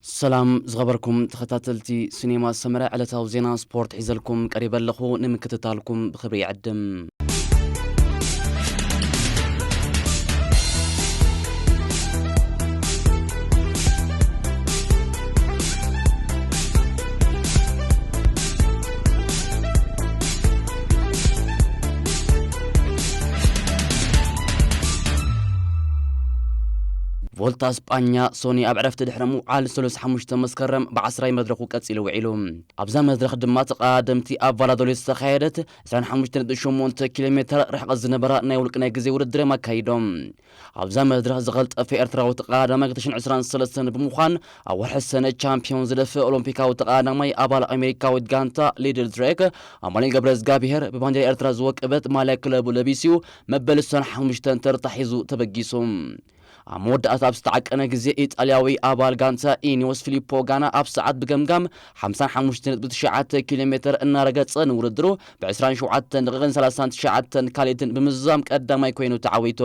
ሰላም ዝኸበርኩም ተኸታተልቲ ሲኔማ ሰመረ፣ ዕለታዊ ዜና ስፖርት ሒዘልኩም ቀሪበ ኣለኹ። ንምክትታልኩም ብኽብሪ ይዕድም። ቮልታ ስጳኛ ሶኒ ኣብ ዕረፍቲ ድሕሪ ምውዓል ሰሉስ ሓሙሽተ መስከረም ብዓስራይ መድረኹ ቀጺሉ ውዒሉ። ኣብዛ መድረኽ ድማ ተቐዳደምቲ ኣብ ቫላዶሊድ ዝተኻየደት ዕስራን ሓሙሽተን ነጥቢ ሸሞንተ ኪሎ ሜተር ርሕቐት ዝነበራ ናይ ውልቂ ናይ ግዜ ውድድር እዮም ኣካይዶም። ኣብዛ መድረኽ ዝቐልጠፈ ኤርትራዊ ተቐዳዳማይ ክልተ ሽሕን ዕስራን ሰለስተን ብምዃን ኣብ ወርሒ ሰነ ቻምፒዮን ዝደፍእ ኦሎምፒካዊ ተቐዳዳማይ ኣባል ኣሜሪካዊት ጋንታ ሊድል ድሬክ ኣማኑኤል ገብረ እግዚኣብሔር ብባንዴራ ኤርትራ ዝወቀበት ማልያ ክለቡ ለቢሱ መበል ዕስራን ሓሙሽተን ተርታ ሒዙ ተበጊሱ። ኣብ መወዳእታ ኣብ ዝተዓቀነ ግዜ ኢጣልያዊ ኣባል ጋንታ ኢኒዮስ ፊሊፖ ጋና ኣብ ሰዓት ብገምጋም ሓምሳን ሓሙሽተን ነጥቢ ትሽዓተ ኪሎ ሜተር እናረገጸ ንውድድሩ ብ ዕስራን ሸውዓተን ደቂቕን ሰላሳን ትሽዓተን ካልኢትን ብምዝዛም ቀዳማይ ኮይኑ ተዓዊቱ።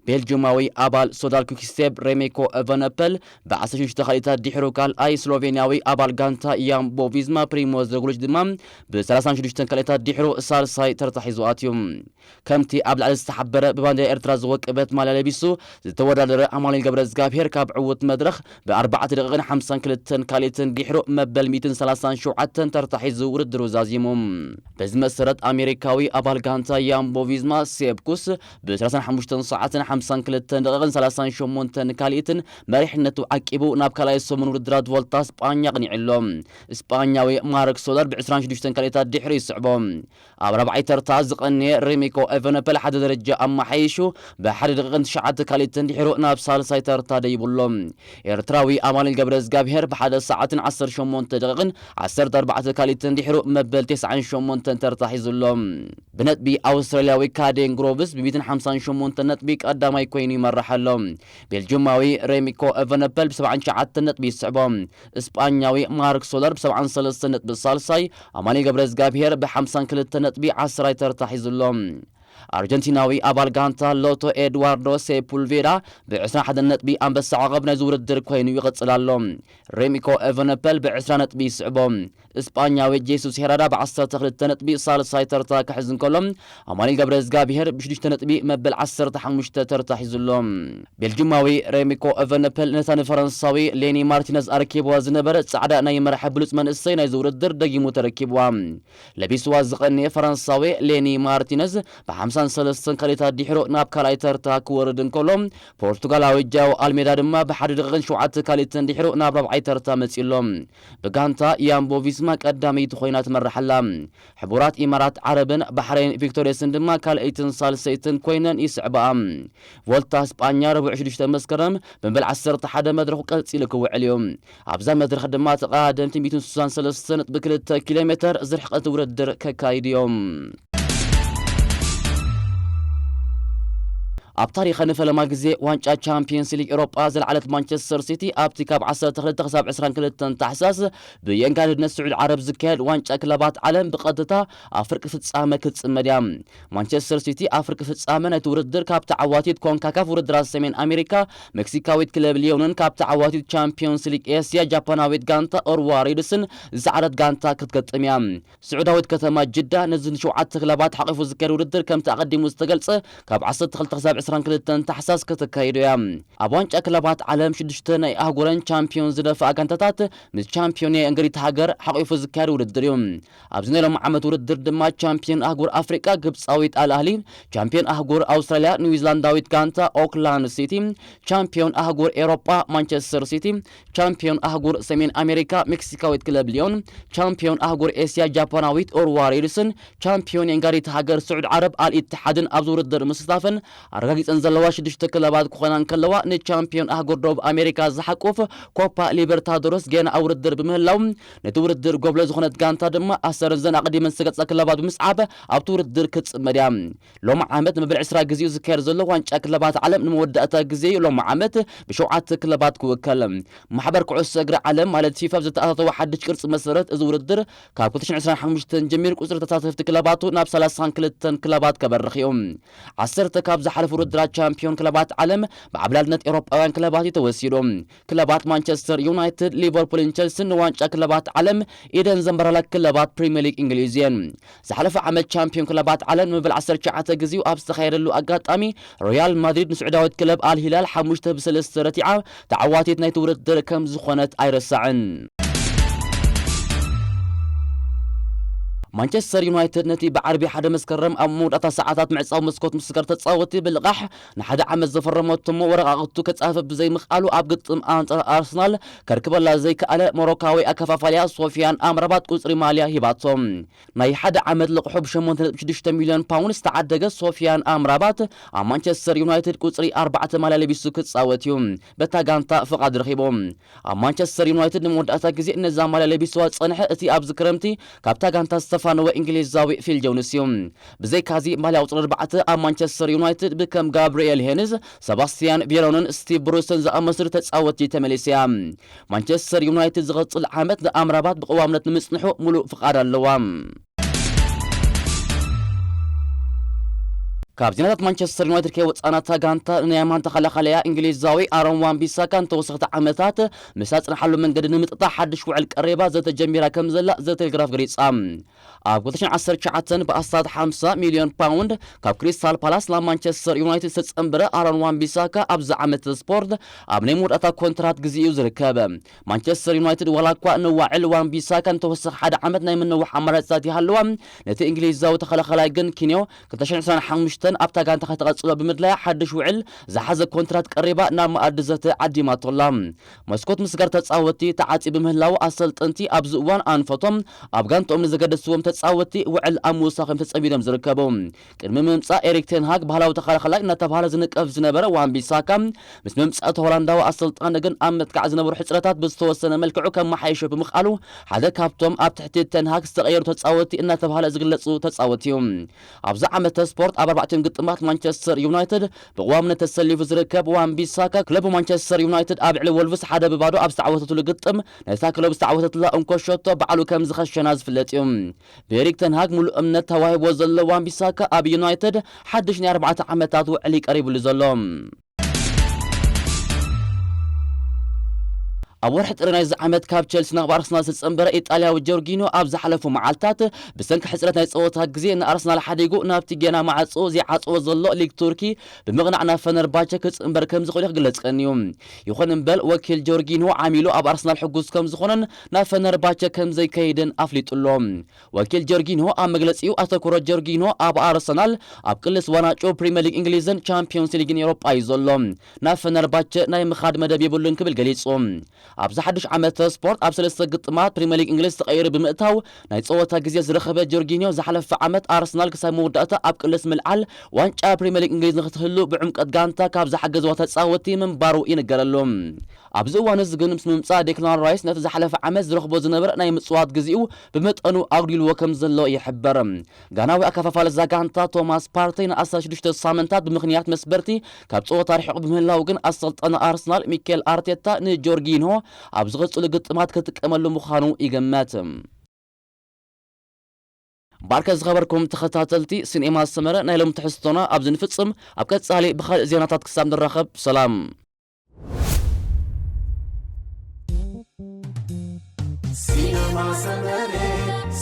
ቤልጅማዊ ኣባል ሶዳል ኩክስቴፕ ሬሜኮ ኤቨነፐል ብ ዓሰርተ ሽዱሽተ ካልኢታት ድሕሩ ካልኣይ፣ ስሎቬንያዊ ኣባል ጋንታ ያምቦ ቪዝማ ፕሪሞዝ ሮግሊች ድማ ብ ሰላሳን ሽዱሽተን ካልኢታት ድሕሩ ሳልሳይ ተርታ ሒዙ ኣትዩ። ከምቲ ኣብ ላዕሊ ዝተሓበረ ብባንዴራ ኤርትራ ዝወቀበት ማልያ ለቢሱ ዝተወዳደረ ኣማኑኤል ገብረ እግዚኣብሔር ካብ ዕዉት መድረኽ ብኣርባዕተ ደቂቕን ሓምሳን ክልተን ካልኢትን ድሕሩ መበል ሚእትን ሰላሳን ሸውዓተን ተርታ ሒዙ ውድድሩ ዛዚሙ። በዚ መሰረት ኣሜሪካዊ ኣባል ጋንታ ያምቦ ቪዝማ ሴፕ ኩስ ብ ሰላሳን ሓሙሽተን ሰዓትን ሓምሳን ክልተን ደቂቕን ሰላሳን ሸሞንተን ካልኢትን መሪሕነቱ ዓቂቡ ናብ ካልኣይ ሰሙን ውድድራት ቮልታ ስጳኛ ኣቕኒዑ ኣሎ። ስጳኛዊ ማርክ ሶለር ብ ዕስራን ሽዱሽተን ካልኢታት ድሕሩ ይስዕቦ። ኣብ ራብዓይ ተርታ ዝቐንየ ሬሚኮ ኤቨነፐል ሓደ ደረጃ ኣመሓይሹ ብሓደ ደቂቕን ትሽዓተ ካልኢትን ድሕሩ ናብ ሳልሳይ ተርታ ደይቡ ኣሎ። ኤርትራዊ ኣማኑኤል ገብረ እግዚኣብሔር ብሓደ ሰዓትን ዓሰርተ ሸሞንተ ደቂቕን ዓሰርተ ኣርባዕተ ካልኢትን ድሕሩ መበል ተስዓን ሸሞንተን ተርታ ሒዙ ኣሎ። ብነጥቢ ኣውስትራልያዊ ካዴን ግሮቭስ ብ ሚእትን ሓምሳን ሸሞንተን ነጥቢ ቀዳማይ ኮይኑ ይመርሕ ኣሎ። ቤልጅማዊ ሬሚኮ ኤቨነፐል ብ ሰብዓን ትሽዓተን ነጥቢ ይስዕቦ። እስጳኛዊ ማርክ ሶለር ብ ሰብዓን ሰለስተን ነጥቢ ሳልሳይ፣ ኣማኑኤል ገብረ እግዚኣብሔር ብ ሓምሳን ክልተን ነጥቢ ዓስራይ ተርታ ሒዙ ኣሎ። ኣርጀንቲናዊ ኣባል ጋንታ ሎቶ ኤድዋርዶ ሴፑልቬራ ብ ዕስራን ሓደን ነጥቢ ኣንበሳ ዓቐብ ናይዚ ውድድር ኮይኑ ይቕጽል ኣሎ። ሬሚኮ ኤቨነፐል ብ ዕስራ ነጥቢ ይስዕቦ። እስጳኛዊ ጄሱስ ሄራዳ ብ ዓሰርተ ክልተ ነጥቢ ሳልሳይ ተርታ ክሕዝ እንከሎ፣ ኣማኑኤል ገብረ እግዚኣብሔር ብ ሽዱሽተ ነጥቢ መበል ዓሰርተ ሓሙሽተ ተርታ ሒዙ ኣሎ። ቤልጅማዊ ሬሚኮ ኤቨነፐል ነታ ንፈረንሳዊ ሌኒ ማርቲነዝ ኣረኪብዋ ዝነበረ ጻዕዳ ናይ መራሒ ብሉጽ መንእሰይ ናይዚ ውድድር ደጊሙ ተረኪብዋ። ለቢስዋ ዝቐነየ ፈረንሳዊ ሌኒ ማርቲነዝ ብ ሓምሳን ሰለስተን ካልኢታት ድሕሩ ናብ ካልኣይ ተርታ ክወርድ እንከሎ፣ ፖርቱጋላዊ ጃው ኣልሜዳ ድማ ብ ሓደ ደቂቕን ሸውዓተ ካልኢትን ድሕሩ ናብ ራብዓይ ተርታ መጺኡ ኣሎ። ብጋንታ ያምቦ ቪስማ ቀዳመይቲ ኮይና ትመርሕ ኣላ። ሕቡራት ኢማራት ዓረብን ባሕሬን ቪክቶሪየስን ድማ ካልኣይትን ሳልሰይትን ኮይነን ይስዕብኣ። ቮልታ ስጳኛ ረቡዕ ሽዱሽተ መስከረም ብመበል ዓሰርተ ሓደ መድረኹ ቀጺሉ ክውዕል እዩ። ኣብዛ መድረኽ ድማ ተቐዳደምቲ ሚእትን ስሳን ሰለስተን ነጥቢ ክልተ ኪሎ ሜተር ዝርሕቐት ውድድር ከካይዱ እዮም። ኣብ ታሪኸ ንፈለማ ግዜ ዋንጫ ቻምፒየንስ ሊግ ኤውሮጳ ዝለዓለት ማንቸስተር ሲቲ ኣብቲ ካብ ዓሰርተ ክልተ ክሳብ ዕስራን ክልተን ታሕሳስ ብየንጋድነት ስዑድ ዓረብ ዝካየድ ዋንጫ ክለባት ዓለም ብቐጥታ ኣብ ፍርቂ ፍጻመ ክትጽመድ እያ። ማንቸስተር ሲቲ ኣብ ፍርቂ ፍጻመ ናይቲ ውድድር ካብ ተዓዋቲት ኮንካካፍ ውድድራት ሰሜን ኣሜሪካ ሜክሲካዊት ክለብ ሊዮንን ካብ ተዓዋቲት ቻምፒዮንስ ሊግ ኤስያ ጃፓናዊት ጋንታ ኦርዋ ሬድስን ዝሰዓረት ጋንታ ክትገጥም እያ። ስዑዳዊት ከተማ ጅዳ ነዚ ንሸውዓተ ክለባት ሓቒፉ ዝካየድ ውድድር ከምቲ ኣቐዲሙ ዝተገልጸ ካብ ዓሰርተ ክልተ ክሳብ ዕስራን ክልተን ታሕሳስ ከተካይዶ እያ። ኣብ ዋንጫ ክለባት ዓለም ሽዱሽተ ናይ ኣህጉረን ቻምፒዮን ዝደፍኣ ጋንታታት ምስ ቻምፒዮን ናይ እንግሊዝ ሃገር ሓቒፉ ዝካየድ ውድድር እዩ። ኣብዚ ናይ ሎሚ ዓመት ውድድር ድማ ቻምፒዮን ኣህጉር ኣፍሪቃ ግብጻዊት ኣል ኣህሊ፣ ቻምፒዮን ኣህጉር ኣውስትራልያ ኒውዚላንዳዊት ጋንታ ኦክላንድ ሲቲ፣ ቻምፒዮን ኣህጉር ኤሮጳ ማንቸስተር ሲቲ፣ ቻምፒዮን ኣህጉር ሰሜን ኣሜሪካ ሜክሲካዊት ክለብ ሊዮን፣ ቻምፒዮን ኣህጉር ኤስያ ጃፓናዊት ኦርዋ ሬድስን፣ ቻምፒዮን የንጋሪት ሃገር ስዑድ ዓረብ ኣል ኢትሓድን ኣብዚ ውድድር ምስታፈን ኣረጋጊጸን ዘለዋ ሽዱሽተ ክለባት ክኾና እንከለዋ፣ ንቻምፒዮን ኣህጉር ደቡብ ኣሜሪካ ዝሓቁፍ ኮፓ ሊበርታዶረስ ገና ኣብ ውድድር ብምህላው፣ ነቲ ውድድር ጎብለ ዝኾነት ጋንታ ድማ ኣሰረን ዘን ኣቐዲመን ዝተገጻ ክለባት ብምስዓብ ኣብቲ ውድድር ክትጽመድ እያ። ሎሚ ዓመት መበል ዕስራ ግዜኡ ዝካየድ ዘሎ ዋንጫ ክለባት ዓለም ንመወዳእታ ግዜ እዩ ሎሚ ዓመት ብሸውዓተ ክለባት ክውከል። ማሕበር ኩዕሶ እግሪ ዓለም ማለት ፊፋ ብዘተኣታተወ ሓድሽ ቅርጺ መሰረት እዚ ውድድር ካብ ክልተ ሽሕን ዕስራን ሓሙሽተን ጀሚሩ ቁጽሪ ተሳተፍቲ ክለባቱ ናብ ሰላሳን ክልተን ክለባት ከበርኽ እዩ። ዓሰርተ ካብ ዝሓለፉ ውድድራት ቻምፒዮን ክለባት ዓለም ብዓብላልነት ኤውሮጳውያን ክለባት እዩ ተወሲዱ። ክለባት ማንቸስተር ዩናይትድ፣ ሊቨርፑልን ቸልስን ንዋንጫ ክለባት ዓለም ኢደን ዘንበራላ ክለባት ፕሪምየር ሊግ እንግሊዝ እየን። ዝሓለፈ ዓመት ቻምፒዮን ክለባት ዓለም ንምብል ዓሰርተ ትሽዓተ ግዜኡ ኣብ ዝተኻየደሉ ኣጋጣሚ፣ ሪያል ማድሪድ ንስዑዳዊት ክለብ ኣልሂላል ሓሙሽተ ብሰለስተ ረቲዓ ተዓዋቲት ናይቲ ውድድር ከም ዝኾነት ኣይረሳዕን። ማንቸስተር ዩናይትድ ነቲ ብዓርቢ ሓደ መስከረም ኣብ መወዳእታ ሰዓታት ምዕጻው መስኮት ምስጋር ተጻወቲ ብልቓሕ ንሓደ ዓመት ዘፈረመቶሞ ወረቓቕቱ ከጻፈፍ ብዘይምኽኣሉ ኣብ ግጥም ኣንጻር ኣርሰናል ከርክበላ ዘይከኣለ ሞሮካዊ ኣከፋፋልያ ሶፊያን ኣምራባት ቁጽሪ ማልያ ሂባቶ። ናይ ሓደ ዓመት ልቕሑ ብሸሞንተ ነጥቢ ሽዱሽተ ሚልዮን ፓውንድ ዝተዓደገ ሶፊያን ኣምራባት ኣብ ማንቸስተር ዩናይትድ ቁጽሪ ኣርባዕተ ማልያ ለቢሱ ክጻወት እዩ በታ ጋንታ ፍቓድ ረኺቡ። ኣብ ማንቸስተር ዩናይትድ ንመወዳእታ ግዜ ነዛ ማልያ ለቢስዋ ዝጸንሐ እቲ ኣብዚ ክረምቲ ካብታ ጋንታ ዝተፋነወ እንግሊዛዊ ፊል ጆንስ እዩ። ብዘይካዚ ማልያ ቁጽሪ ኣርባዕተ ኣብ ማንቸስተር ዩናይትድ ብከም ጋብርኤል ሄንዝ፣ ሰባስቲያን ቬሮንን ስቲቭ ብሩስን ዝኣመሰሉ ተጻወትቲ ተመሊሳ እያ። ማንቸስተር ዩናይትድ ዝቐጽል ዓመት ንኣምራባት ብቐዋምነት ንምጽንሑ ሙሉእ ፍቓድ ኣለዋ። ካብ ዜናታት ማንቸስተር ዩናይትድ ከይወጻና፣ እታ ጋንታ ንየማን ተኸላኻላያ እንግሊዛዊ ኣሮን ዋን ቢሳካ ንተወሰኽቲ ዓመታት ምስ ኣጽንሓሉ መንገዲ ንምጥጣሕ ሓድሽ ውዕል ቀሪባ ዘተ ጀሚራ ከም ዘላ ዘ ቴሌግራፍ ገሊጻ። ኣብ ክልተ ሽሕን ዓሰርተ ትሽዓተን ብኣስታት ሓምሳ ሚልዮን ፓውንድ ካብ ክሪስታል ፓላስ ናብ ማንቸስተር ዩናይትድ ዝተጸንበረ ኣሮን ዋን ቢሳካ ኣብዚ ዓመት ስፖርት ኣብ ናይ መወዳእታ ኮንትራት ግዜኡ ዝርከብ። ማንቸስተር ዩናይትድ ዋላ እኳ ንዋዕል ዋን ቢሳካ ንተወሰኸ ሓደ ዓመት ናይ ምንዋሕ ኣማራጺታት ይሃለዋ፣ ነቲ እንግሊዛዊ ተኸላኻላይ ግን ኪንዮ ክልተ ሽሕን ዕስራን ሓሙሽተን ኣብታ ጋንታ ከተቐጽሎ ብምድላያ ሓድሽ ውዕል ዝሓዘ ኮንትራት ቀሪባ ናብ መኣዲ ዘተ ዓዲማቶ ኣላ። መስኮት ምስጋር ተጻወትቲ ተዓጽዩ ብምህላዉ ኣሰልጠንቲ ኣብዚ እዋን ኣንፈቶም ኣብ ጋንትኦም ንዘገደስዎም ተጻወትቲ ውዕል ኣብ ምውሳኽ እዮም ተጸሚዶም ዝርከቡ። ቅድሚ ምምጻእ ኤሪክ ቴን ሃግ ባህላዊ ተኸላኻላይ እናተባህለ ዝንቀፍ ዝነበረ ዋን ቢሳካ ምስ ምምጻእ እቲ ሆላንዳዊ ኣሰልጣኒ ግን ኣብ ምጥቃዕ ዝነበሩ ሕጽረታት ብዝተወሰነ መልክዑ ከመሓይሾ ብምኽኣሉ ሓደ ካብቶም ኣብ ትሕቲ ቴን ሃግ ዝተቐየሩ ተጻወትቲ እናተባህለ ዝግለጹ ተጻወቲ እዩ። ኣብዚ ዓመተ ስፖርት ኣብ ኣርባዕቲኦም ግጥማት ማንቸስተር ዩናይትድ ብቕዋምነት ተሰሊፉ ዝርከብ ዋን ቢሳካ ክለቡ ማንቸስተር ዩናይትድ ኣብ ልዕሊ ወልቭስ ሓደ ብባዶ ኣብ ዝተዓወተትሉ ግጥም ነታ ክለብ ዝተዓወተትላ እንኮ ሸቶ ባዕሉ ከም ዝኸሸና ዝፍለጥ እዩ። ብኤሪክ ተንሃግ ሙሉእ እምነት ተዋሂብዎ ዘሎ ዋን ቢሳካ ኣብ ዩናይትድ ሓድሽ ናይ ኣርባዕተ ዓመታት ውዕሊ ቀሪቡሉ ዘሎ። ኣብ ወርሒ ጥሪ ናይዚ ዓመት ካብ ቸልሲ ናብ ኣርሰናል ዝተጸንበረ ኢጣልያዊ ጆርጊኖ ኣብ ዝሓለፉ መዓልታት ብሰንኪ ሕጽረት ናይ ጸወታ ግዜ ንኣርሰናል ሓዲጉ ናብቲ ጌና ማዕጾ ዘይዓጽዎ ዘሎ ሊግ ቱርኪ ብምቕናዕ ናብ ፈነርባቸ ክጽንበር ከም ዝኽእል ክግለጽ ቀንዩ። ይኹን እምበር ወኪል ጆርጊኖ ዓሚሉ ኣብ ኣርሰናል ሕጉስ ከም ዝኾነን ናብ ፈነርባቸ ከም ዘይከይድን ኣፍሊጡ ኣሎ። ወኪል ጆርጊኖ ኣብ መግለጺኡ ኣተኩሮ ጆርጊኖ ኣብ ኣርሰናል ኣብ ቅልስ ዋናጩ ፕሪምየር ሊግ እንግሊዝን ቻምፒዮንስ ሊግን ኤውሮጳ እዩ ዘሎ። ናብ ፈነርባቸ ናይ ምኻድ መደብ የብሉን ክብል ገሊጹ። ኣብዚ ሓድሽ ዓመተ ስፖርት ኣብ ሰለስተ ግጥማት ፕሪምየር ሊግ እንግሊዝ ተቐይሩ ብምእታው ናይ ጸወታ ግዜ ዝረኸበ ጆርጊኖ ዝሓለፈ ዓመት ኣርሰናል ክሳብ መወዳእታ ኣብ ቅልስ ምልዓል ዋንጫ ፕሪምየር ሊግ እንግሊዝ ንክትህሉ ብዕምቀት ጋንታ ካብ ዝሓገዝዋ ተጻወቲ ምንባሩ ይንገረሉ። ኣብዚ እዋን እዚ ግን ምስ ምምጻእ ዴክላን ራይስ ነቲ ዝሓለፈ ዓመት ዝረኽቦ ዝነበረ ናይ ምጽዋት ግዜኡ ብመጠኑ ኣጉዲልዎ ከም ዘሎ ይሕበር። ጋናዊ ኣከፋፋሊ እዛ ጋንታ ቶማስ ፓርተይ ንኣስታት ሽዱሽተ ሳምንታት ብምኽንያት መስበርቲ ካብ ጸወታ ርሒቑ ብምህላው ግን ኣሰልጣኒ ኣርሰናል ሚኬል ኣርቴታ ንጆርጊንሆ ኣብ ዝቕጽሉ ግጥማት ክጥቀመሉ ምዃኑ ይግመት። ባርከ ዝኸበርኩም ተኸታተልቲ ሲኔማ ሰመረ ናይ ሎም ትሕዝቶና ኣብዚ ንፍጽም። ኣብ ቀጻሊ ብኻልእ ዜናታት ክሳብ ንራኸብ ሰላም። ሲነማ ሰመረ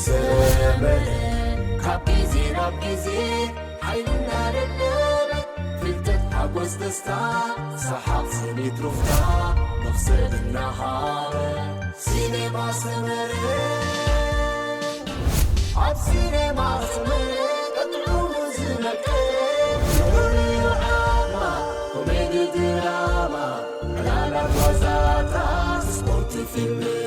ሰመረ ካብ ግዜ ናብ ግዜ ሓይሉ እናደለበ ፍልጠት ሓጎስ ደስታ ሰሓቕ ስኒት ሩፍታ መኽሰብ እናሃበ ሲነማ ሰመረ ኣብ ሲነማ ሰመረ ቀጥዑ ዝመቀ ፍቕሪ ዓማ ኮሜዲ ድራማ ዕላላት ዋዛታ ስፖርት ፊልም